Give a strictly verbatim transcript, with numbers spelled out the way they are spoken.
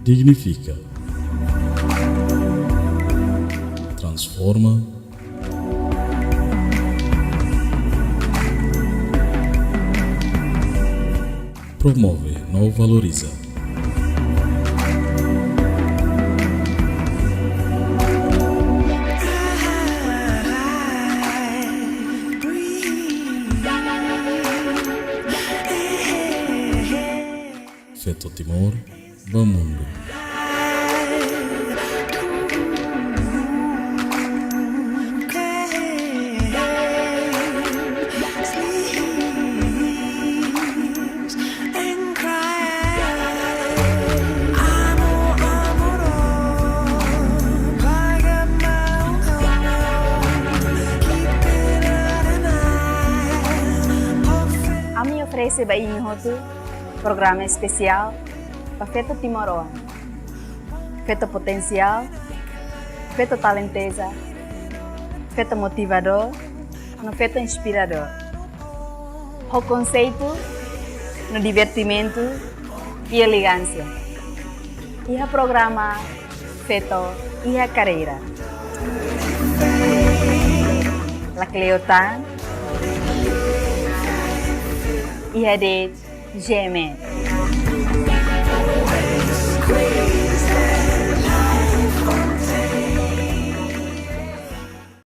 Dignifika. Transforma. Promove no valoriza. Feto Timor ba mundu. Ami oferese ba imi hotu programa espesiál ba feto timoroan, feto potensiál, feto talentoza, feto motivadór, no feto inspiradór. Ho konseitu no divertimentu i elegánsia. Iha programa Feto iha Karreira. Lakleur tan, iha de'it G M N.